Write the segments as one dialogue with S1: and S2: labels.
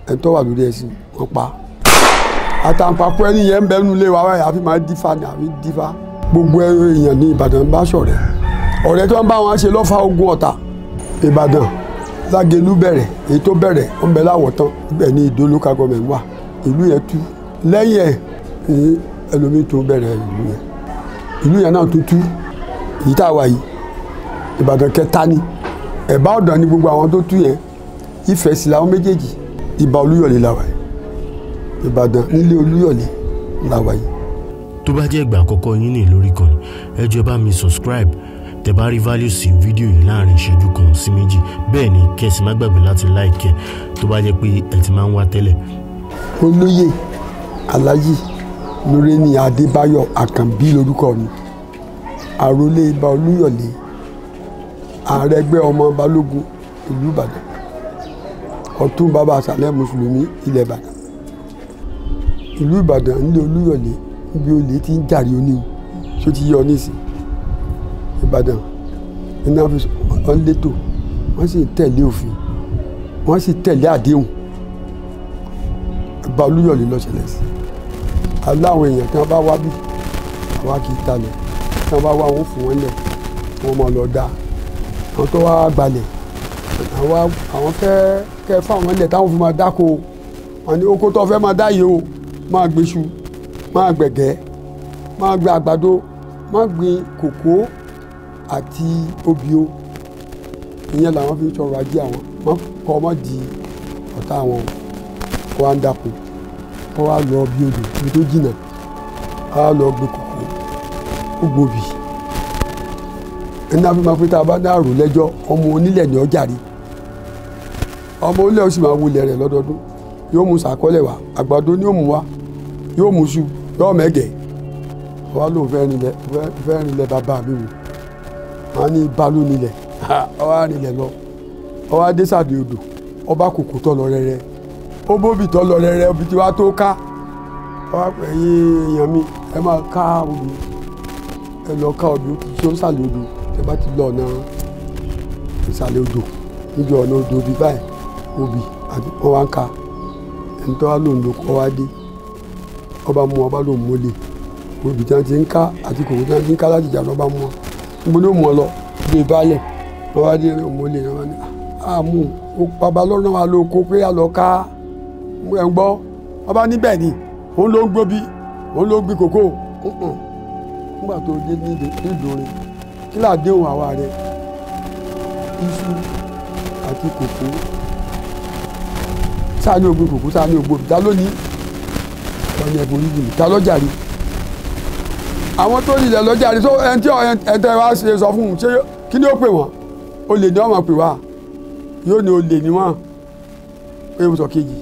S1: Ẹni tó wà lórí ẹṣin wọ́n pa. Àtàǹpàkò ẹni yẹn ń bẹ nínú ilé wa wáyà àfi máa dífá ni àfi dífá. Gbogbo èèyàn ní Ìbàdàn bá ṣọ̀rẹ́. Ọ̀rẹ́ tó ń bá wọn ṣe lọ́fà ogun ọ̀tá. Ìbàdàn Lágelú bẹ̀rẹ̀, èyí tó bẹ̀rẹ̀ ó ń bẹ láwọ̀tán, ibẹ̀ ní Ìdó local government wà. Ìlú yẹn tú. Lẹ́yìn ẹ̀ ní ẹlòmíì tó bẹ̀rẹ̀ ìlú yẹn. Ìlú yẹn náà tó tú. Èyí tá a wà yìí, Ìbàdàn kẹta ni. Ẹ̀bá ọ̀dàn ni gbogbo àwọn tó tú yẹn. Ifẹ̀ sì làwọn méjèèjì. Ìbà Olúyọ̀lé la wà yìí. Ìbàdàn nílé Olúyọ̀lé la wà yìí.
S2: Tó bá jẹ́ ìgbà àkọ́kọ́ yín ní lórí ìkànnì, ẹ jọ̀ọ́ bá mi subscribe. Tẹ́ bá rí value sí fídíò yìí láàrin ìṣẹ́jú kan sí méjì, bẹ́ẹ̀ ni kẹ́ sì má gbàgbé láti like ẹ̀ tó bá jẹ́ pé ẹ ti máa ń wá tẹ́lẹ̀.
S1: Olóyè Alhaji Nureni Adébáyọ̀ Àkànbí lórúkọ mi. Àrólé Ìbà Olúyọ̀lé, ààrẹ ẹgbẹ́ ọmọ Balógun ìlú Ìbàdàn, ọ̀tún bàbá àṣàlẹ̀ mùsùlùmí ilẹ̀ Ìbàdàn. Ìlú Ìbàdàn nílé Olúyọ̀lé níbi olè ti ń jàre oníhun ṣó ti yọ nísìn. Ìbàdàn iná fi wọ́n létò, wọ́n sì tẹ̀lé òfin, wọ́n sì tẹ̀lé àdéhùn. Ìbà Olúyọ̀lé ló ṣẹlẹ̀ sí. Aláwọn èèyàn tí wọ́n bá wá bí àwa kì í talẹ̀, tí wọ́n bá wá wọn fún wọn lẹ̀, wọ́n máa lọ dá. Àwọn tó wá gbalẹ̀, àwọn fẹ́ kẹ́ fáwọn lẹ̀ táwọn fi máa dáko. Wọ́n ní oko tó fẹ́ máa dá yìí o, máa gbéṣu, máa gbẹ̀gẹ́, máa gbin àgbàdo, máa gbin kòkó àti obì o. Ìyẹn làwọn fi ń sọ̀rọ̀ ajé àwọn. Wọ́n kọ́ ọmọ di ọ̀tá àwọn, kó wá ń dáko, kó wá lọ bí odò ibi tó jìnnà, á lọ gbin kòkó, ó gbòbì. Ẹni àfi máa fi tá a bá dá àrò lẹ́jọ́, ọmọ onílẹ̀ ni ó jàre. Ọmọ onílẹ̀ ó sì máa wulẹ̀ rẹ̀ lọ́dọọdún. Yóò mú sàkọ́lẹ̀ wá, àgbàdo ni yóò mú wá, yóò mú iṣu, yóò mẹ́gẹ̀ẹ́. Wọ́n lóun fẹ́ rinlẹ̀ bàbá mi wò. Wọ́n ní ibà ló nílẹ̀, ọwọ́ àrinlẹ̀ lọ. Ọwọ́ adé sàdé odò, ọba kòkó tọ́ lọ rẹ́rẹ́. Ó bóbi tọ́ lọ rẹ́rẹ́, obì tí wàá tó ká. Ọwọ́ ẹ̀yin èèyàn mi, ẹ máa ká obì. Ẹ lọ ká obì tí ó ń sàlẹ̀ odò. Ẹ bá ti lọ ọ̀nà ìsàlẹ̀ odò, níbi ọ̀nà odò obì báyìí, obì àti wọ́n wá ń ka. Ẹni tó wá lòun lóko ọwọ́ adé. Ọba mú ọba lòun mólè. Obì tí wọ́n ti ń ká àti kòkó tí wọ́n ti ń ká láti ìjà lọ́ba mú wọn. Níbo ni ó mú ọ lọ? Ilé baálẹ̀. Wọ́n wá dé mólè náà ní àmú. Bàbá lọ́nà wa ló kó pé a lọ ká. Ẹ ń gbọ́. Ọba níbẹ̀ ni òun ló ń gbóbi, òun ló ń gbin kòkó. Nígbà tó dé nídòrin, kí là déhùn àwa rẹ̀? Iṣu àti kòkó. Sáà ní ògbìn kòkó, sáà ní ògbóbi. Ta ló ní? Wọ́n ní ẹ̀bùn oríjì mi. Ta ló jàre? Àwọn tó nílẹ̀ ló jàre. Tó ẹni tí ẹni tẹ́ wá ṣe sọ fún un, ṣé kí ni ó pè wọ́n? Olè ni wọ́n máa pè wá. Yóò ní olè ni wọ́n. Ó yẹ sọ kejì.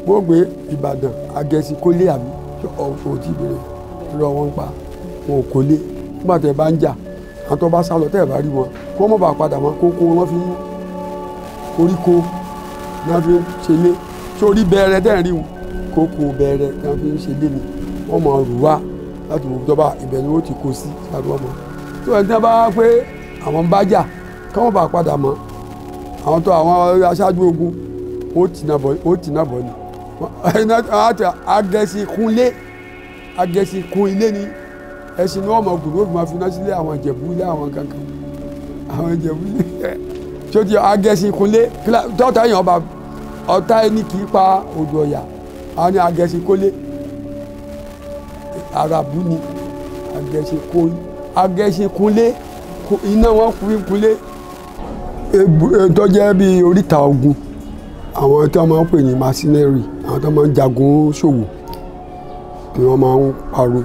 S1: Wọ́n gbé Ìbàdàn Agẹṣin kólé àbí òtí ìbéèrè lọ wọ́n pa wọn ò kólé. Nígbà tẹ́ bá ń jà, àwọn tó bá sá lọ tẹ́ ẹ̀ bá rí wọn, kó wọ́n má bàa padà mọ́. Kókó wọ́n fi koríko ní wọ́n fi ń ṣe lé. Sórí bẹ̀rẹ̀ tẹ́ ẹ̀ rí wọn, kókó bẹ̀rẹ̀ ní wọ́n fi ń ṣe lé ni. Wọ́n máa rù wá láti wò jọba ibẹ̀ ni wọ́n ti kó sí sáré wọn mọ́. Tí wọ́n ti bá pé àwọn ń bá jà, kí wọ́n bá padà mọ́. Àwọn tó àwọn aṣáájú ogun, ó tì náà bọ̀ ni. Agẹṣin kunlé, Agẹṣin kun ilé ni. Ẹṣin ni wọ́n mọ̀ gùn ló fi máa fi iná sílé àwọn Ìjẹ̀bú ilé àwọn kankan. Àwọn Ìjẹ̀bú ilé. Ṣé o ti Agẹṣin kunlé? Tọ́ta èèyàn ọba ọ̀tá ẹni kì í pa odò ọ̀yà. Àwọn ni Agẹṣin kólé. Àràbù ni Agẹṣin kunlé. Iná wọn fi kunlé. Tó jẹ́ bí oríta ogun, àwọn tí wọ́n máa ń pè ní mercenary, àwọn tí wọ́n máa ń jagun ṣòwò ni wọ́n máa ń pariwo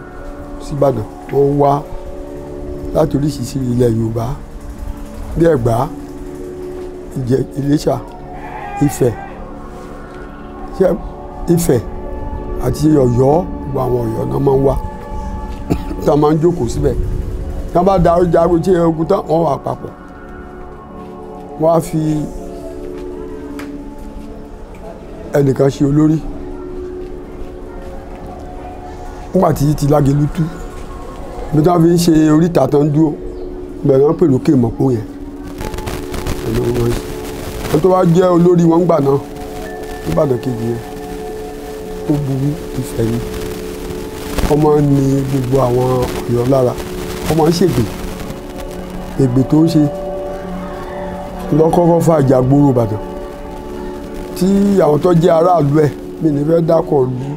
S1: sí Ìbàdàn. Wọ́n wá láti oríṣiríṣi ilẹ̀ Yorùbá bí Ẹ̀gbá, Iléṣà, Ifẹ̀, Ifẹ̀ àti Ọ̀yọ́. Gbogbo àwọn Ọ̀yọ́ náà máa ń wá tí wọ́n máa ń jókòó síbẹ̀. Tí wọ́n bá da jagun tí ogun tán, wọ́n wà papọ̀. Wọ́n á fi ẹnìkan ṣe olórí. Nígbà tí ti Lágelú tú, ibi tí wọ́n fi ń ṣe oríta tán dúró, ibẹ̀ ni wọ́n pè lókè mọ̀pó yẹn. Ẹni tó wá jẹ́ olórí wọn gbà náà, Ìbàdàn kejì yẹn ó burú Ifẹ̀ ni ọmọ ní gbogbo àwọn Ọ̀yọ́ lára ọmọ ń ṣègbè ègbè tó ń ṣe lọ́kọ́kọ́ fa ìjà gbòòrò Ìbàdàn tí àwọn tó jẹ́ aráàlú ẹ̀ mi ní fẹ́ dákọ̀ lu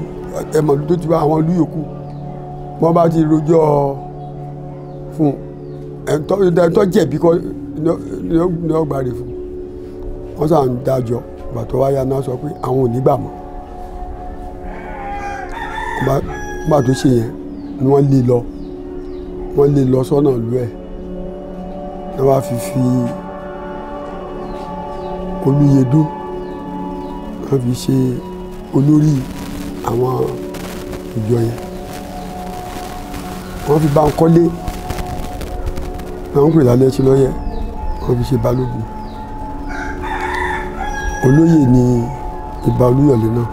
S1: ẹ̀mọ̀lú tó ti wá àwọn ìlú yòókù wọ́n bá ti rojọ́ fún ẹ̀ńtọ́ jẹ̀bi kọ́ ní ọgbà rẹ̀ fún wọ́n sàn ń dájọ́ ìgbà tó wáyà náà sọ pé àwọn ò ní gbà mọ́ nígbà tó ṣe yẹn ni wọ́n lé lọ wọ́n lé lọ sọ́nà ìlú ẹ̀ ní wọ́n á fi Olúyẹdùn wọ́n fi ṣe olórí àwọn ìjọ yẹn wọ́n fi Bánkọ́lé wọ́n ń pè lálẹ́ tí lọ́yẹ̀ wọ́n fi ṣe Balógun olóyè ni Ìbà Olúyọ̀lé náà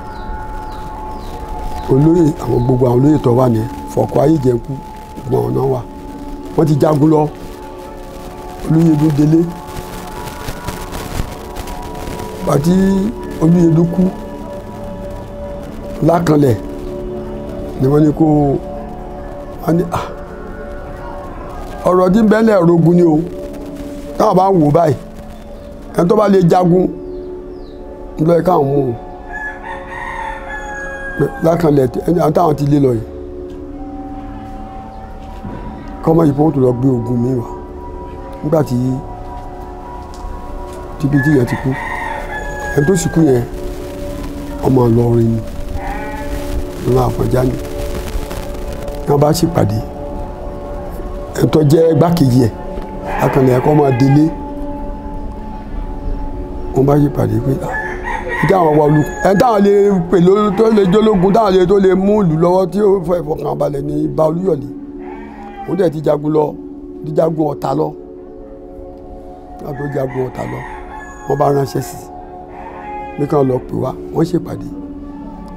S1: olóyè àwọn gbogbo àwọn olóyè tó wà ní fọ̀kọ́ ayéjẹ̀kú gbogbo àwọn náà wà wọ́n ti jagun lọ Olúyẹdùn délé pàtí Olúyẹdùn kú Lákanlẹ̀ ni wọ́n ní kó wọ́n ní ọ̀rọ̀ tí ń bẹ́lẹ̀ rogun ni o táwọn bá ń wò báyìí ẹni tó bá lè jagun ńlọ ẹ káwọn mú un Lákanlẹ̀ ẹni táwọn ti lé lọ yìí kọ́mọ yìí fún tó lọ gbé ogun mi wá nígbà tí tíbi tí yẹn ti kú ẹni tó sì kú yẹn ọmọ Ìlọrin ni ńlá Àfọ̀njá ni wọ́n bá sì pàdé ẹni tó jẹ́ igbákejì ẹ̀ Lákanlẹ̀ ẹ̀kọ́ máa délé wọ́n bá sì pàdé pé táwọn wà lù ẹ táwọn lè pè tó lè jólógun táwọn lè tó lè mú ìlú lọ́wọ́ tí ó fọ ìfọkànbalẹ̀ ní Ìbà Olúyọ̀lé òun dẹ̀ ti jagun lọ ti jagun Ọ̀tà lọ láti jagun Ọ̀tà lọ wọ́n bá ránṣẹ́ sí i bí kàn lọ pè wá wọ́n ṣèpàdé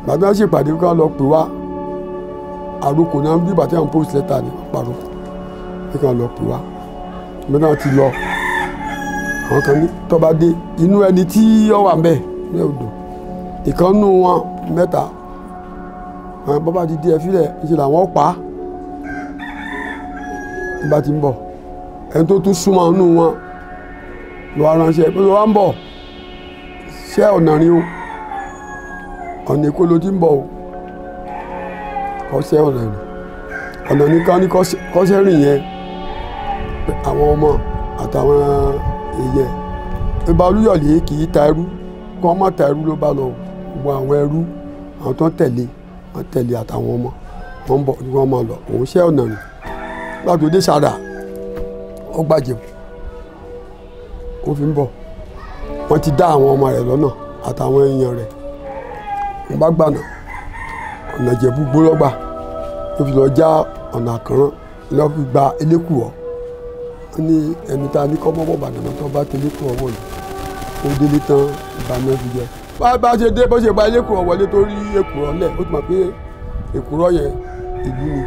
S1: gbàdúrà ṣèpàdé bí kàn lọ pè wá àròkò náà bí bàtí àwọn post letter ni wọ́n parọ́ bí kàn lọ pè wá bí náà ti lọ àwọn kan ní tó bá dé inú ẹni tí ó wà ń bẹ̀ ní odò ìkànnù wọn mẹ́ta àwọn bàbá ti di ẹ fílẹ̀ ṣe làwọn pa á bá ti ń bọ̀ ẹni tó tún súnmọ́ inú wọn lọ aránṣẹ́ pé wọ́n ń bọ̀ ṣé ọ̀nà rin o ọ̀nà Èkó ló ti ń bọ̀ o kọ́ṣẹ́ ọ̀nà rìn ọ̀nà nìkan ní kọ́ṣẹ́ rìn yẹn àwọn ọmọ àtàwọn èèyàn Ìbà Olúyọ̀lé kì í ta ẹrú kí wọ́n má ta ẹrú ló bá lọ gbogbo àwọn ẹrú àwọn tó ń tẹ̀lé wọ́n tẹ̀lé àtàwọn ọmọ wọ́n ń bọ̀ wọ́n máa lọ òun ṣẹ́ ọ̀nà rìn láti òde sára ó gbàjẹ́ ó fi ń bọ̀ wọ́n ti dá àwọn ọmọ rẹ̀ lọ́nà àtàwọn èèyàn rẹ̀ wọ́n bá gbànà ọ̀nà Ìjẹ̀bú gbólọ́gbà ló fi lọ já ọ̀nà Àkànrán lọ́ fi gba Elékùọ́ wọ́n ní ẹni tá a ní kọ́ mọ́bọ̀ Ìbàdàn tó bá ti Elékùọ́ wọ̀lú ó délé tán ìbànú fi jẹ bá ṣe dé bó ṣe gba Elékùọ́ wọlé tó rí Èkùrọ́ lẹ̀ ó ti mọ̀ pé Èkùrọ́ yẹn ìlú ni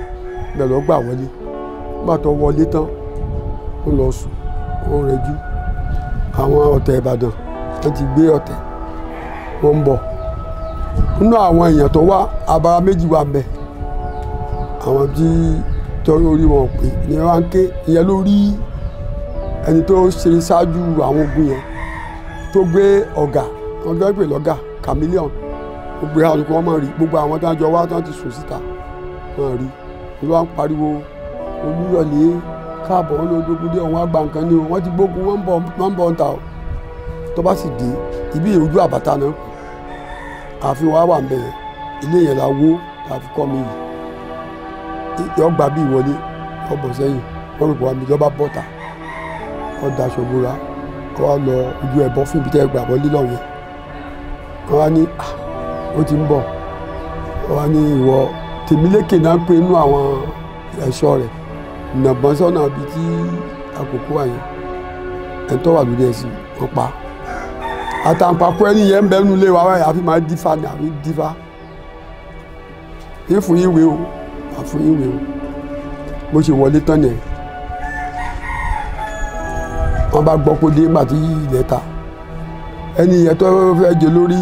S1: bẹ́ẹ̀ lọ́ gbà wọlé nígbà tó wọlé tán ó lọ sùn ó rẹjú àwọn ọ̀tẹ̀ Ìbàdàn wọ́n ti gbé ọ̀tẹ̀ wọ́n ń bọ̀ nínú àwọn èèyàn tó wá abara méjì wà mbẹ àwọn tí torí orí wọn pé ní wọn ké ìyẹn ló rí ẹni tó ṣe ṣáájú àwọn ogun yẹn tó gbé ọ̀gá wọn gbé pè lọ́gà chameleon ó gbé àwọn olùkọ́ wọn máa rí gbogbo àwọn tó ń jọ wá tó ń ti sùn síta wọn rí ló wá ń pariwo Olúyọ̀lé káàbọ̀ wọn ló dógún dé òun àgbà nǹkan ni o wọ́n ti gbógun wọ́n ń bọ̀ ń ta o tó bá sì dé ibi ojú àbàtà náà ààfin wa wà ń bẹ̀ yẹn ilé yẹn la wó la fi kọ́ mi yìí yọ gba bí ìwọlé yọ bọ̀ sẹ́yìn wọ́n rò pé wọ́n mi lọ́ba bọ́ta wọ́n daṣọ bora wọ́n wá lọ ojú ẹ̀bọ fún ibi tẹ́ ẹ gbà wọlé lọ́wọ́ yẹn wọ́n wá ní ó ti ń bọ̀ wọ́n wá ní ìwọ Tèmílékè náà pé inú àwọn ẹ̀ṣọ́ rẹ̀ nàbọ̀n sọ́nà ibi tí àkókò wà yẹn ẹ̀ tó wà lórí ẹ̀sìn wọ́n pa àtàǹpàkò ẹni yẹn ń bẹ nínú ilé wa wáyé àfi máa dífá ni àfi dífá ìfún yín wé o àfún yín wé o bó ṣe wọlé tán nìyẹn wọ́n bá gbọ́ pé dé nígbà tí ilẹ̀ ta ẹni yẹn tó fẹ́ jẹ lórí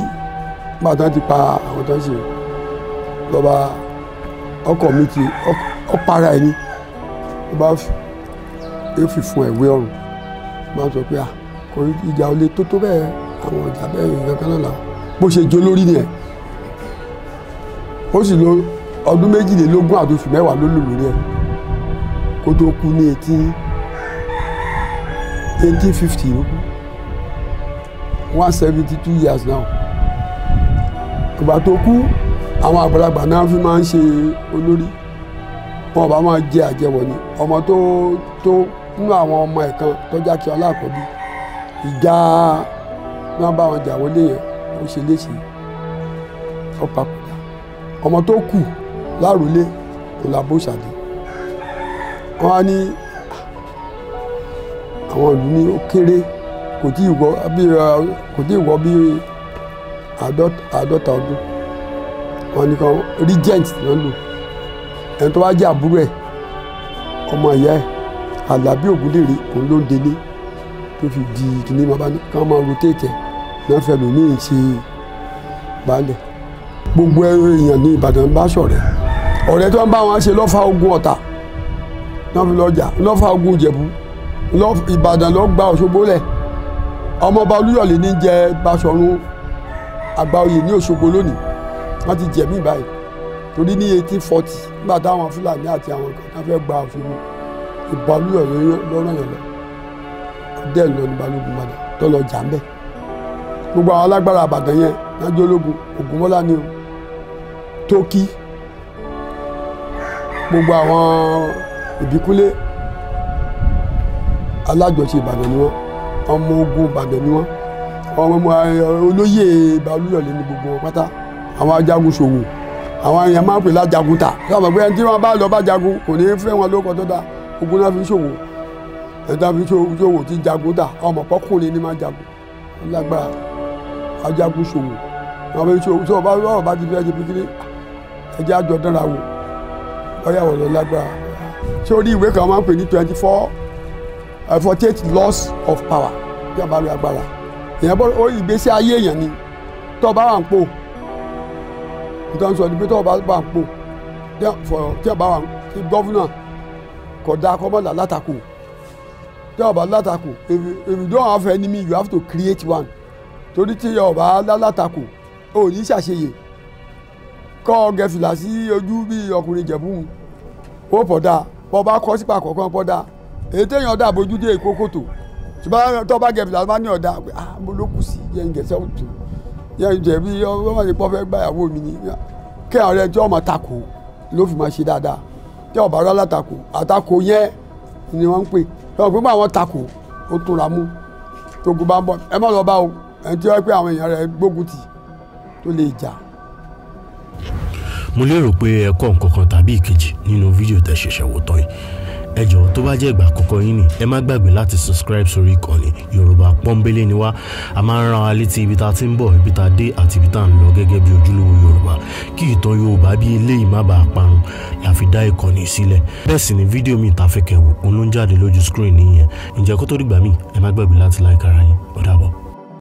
S1: Nígbà tó ti pa àwọn tó ń ṣe lọ́ba ọkọ̀ mi ti ọ̀pára ẹni ló bá fi fún ẹ̀wé ọ̀run máa sọ pé kò ìjà ò lè tó tó bẹ́ẹ̀ àwọn ọjà bẹ́ẹ̀ nǹkan kan náà làwọn bó ṣe jó lórí nìyẹn. Ó sì lo ọdún 22 àti oṣù 10 ló lò lórí ẹ̀ kó tó kú ní 1850 ló kú, 172 years now. Ìgbà tó kú àwọn àgbàlagbà náà fi máa ń ṣe olórí, wọn bá máa jẹ àjẹwọ̀ ni. Ọmọ tó tó nínú àwọn ọmọ ẹ̀ kan tó já kí ọlákọ̀ọ́bí ìjà náà bá wọn jà wọlé yẹn ó ṣe léṣe ó papòdà. Ọmọ tó kù lárólé kò lábó ṣàdé. Wọn á ní àwọn ìlú ní ó kéré, kò tí ì wọ bí 50 ọdún. Wọn ní kan regent ló ń lò, ẹni tó bá jẹ́ àbúrò ẹ̀ ọmọ ìyá ẹ̀ Àlàbí Ògúndèrè òun ló ń délé tó fi di kìnní bàbá ní ká máa rotate ẹ̀ náà fẹ́ lòmíì ṣe baálẹ̀. Gbogbo èèyàn ní Ìbàdàn bá ṣọ̀rẹ́, ọ̀rẹ́ tó ń bá wọn ṣe lọ́fà ogun Ọ̀tà náà fi lọ́jà lọ́fà ogun Ìjẹ̀bú Ìbàdàn ló gba Òṣogbo lẹ̀. Ọmọọba Olúyọ̀lé ní jẹ Baṣọ̀run Àgbàoyè ní Òṣogbo lónìí, wọ́n ti jẹ̀mí báyìí torí ní 1840 nígbà táwọn Fúlàní àti àwọn kan tó fẹ́ gba Òṣogbo ìbà Olúyọ̀lé lọ́rọ̀ yẹn lọ dẹ́ẹ̀ lọ ní Balógun Ìbàdàn tó lọ jà ń bẹ̀. Gbogbo àwọn alágbára Ìbàdàn yẹn nájọ́ ológun Ògúnmọ́lá ni o, Tókì, gbogbo àwọn Ìbíkúnlé alájọṣe Ìbàdàn ni wọ́n, ọmọ ogun Ìbàdàn ni wọ́n, ọmọ olóyè ìbà Olúyọ̀lé ni gbogbo wọn pátá. Àwọn ajagun ṣòwò, àwọn èèyàn máa ń pè lájagun ta, sọ pé ẹni tí wọ́n bá lọ bá jagun kò ní fẹ́ wọn lóko tó dáa, ogun náà fi ṣòwò, ẹni tí wọ́n fi ṣòwò ti jagun ta, ọmọ pọ́kùnrin ni máa jagun lágbára ajagun ṣòwò, àwọn fi ṣòwò tó bá wọ́n bá ti fi ẹjẹ pikiri ẹjẹ àjọ dánra wò bóyá wọ́n lọ lágbára. Ṣé orí ìwé kan máa ń pè ní 48 laws of power bí a bá rí agbára èèyàn bọ́ ó ìgbésí ayé èèyàn ni. Tó bá wà ń pò nítorí sọ ni pé tó bá wà ń pò tí a bá wà ní gọ́fúnà kò dáa kọ́ mọ́lá látakò, tí a bá látakò if you don't have enemy you have to create one, torí tí o bá látakò o ò ní ṣàṣeyè. Kọ́ ọ gẹ fìlà sí ojú bí ọkùnrin Ìjẹ̀bú ó pọ̀ dáa, bọ́ bá kọ́ sípa kọ̀ọ̀kan pọ̀ dáa, èyí téèyàn dà bójú dé èkó kòtò, ṣùgbọ́n tó bá gẹ fìlà bá ní ọ̀dà mo ló kù sí yẹn gẹ̀ẹ́sẹ̀ òtún yẹn jẹ̀bi ọmọ ní pọ́ fẹ́ gbàyàwó mi ni kí àwọn ọ̀rẹ́ tí ọmọ takò ló fi máa ṣe dáadáa. Tí ọba rẹ látakò àtakò yẹn ni wọ́n ń pè lọ́wọ́ pé àwọn takò ó túnra mú tógun bá ń bọ̀ ẹ má lọ bá o, ẹni tí wọ́n pé àwọn èèyàn rẹ̀ gbógun tì tó lè jà.
S2: Mo lérò pé ẹ kọ́ nǹkan kan tàbí ìkejì nínú fídíò tẹ́ ṣẹ̀ṣẹ̀ wò tán yìí. Ẹ jọ̀ọ́ tó bá jẹ́ ìgbà àkọ́kọ́ yín ni ẹ má gbàgbé láti subscribe sórí ìkànnì Yorùbá Pọ́nbélé ni wá. A máa ń rán wa létí ibi tá a ti ń bọ̀, ibi tá a dé àti ibi tá a ń lọ gẹ́gẹ́ bí ojúlówó Yorùbá, kí ìtàn Yorùbá bí eléyìí má bàa parun la fi dá ìkànnì sílẹ̀. Bẹ́ẹ̀ sì ni fídíò mi ta fẹ́ kẹ́ wò òun ló ń jáde lójú screen nìyẹn. Ǹjẹ́ kó tó dìgbà míì ẹ má gbàgbé láti like ara yín. Ó dàbọ̀.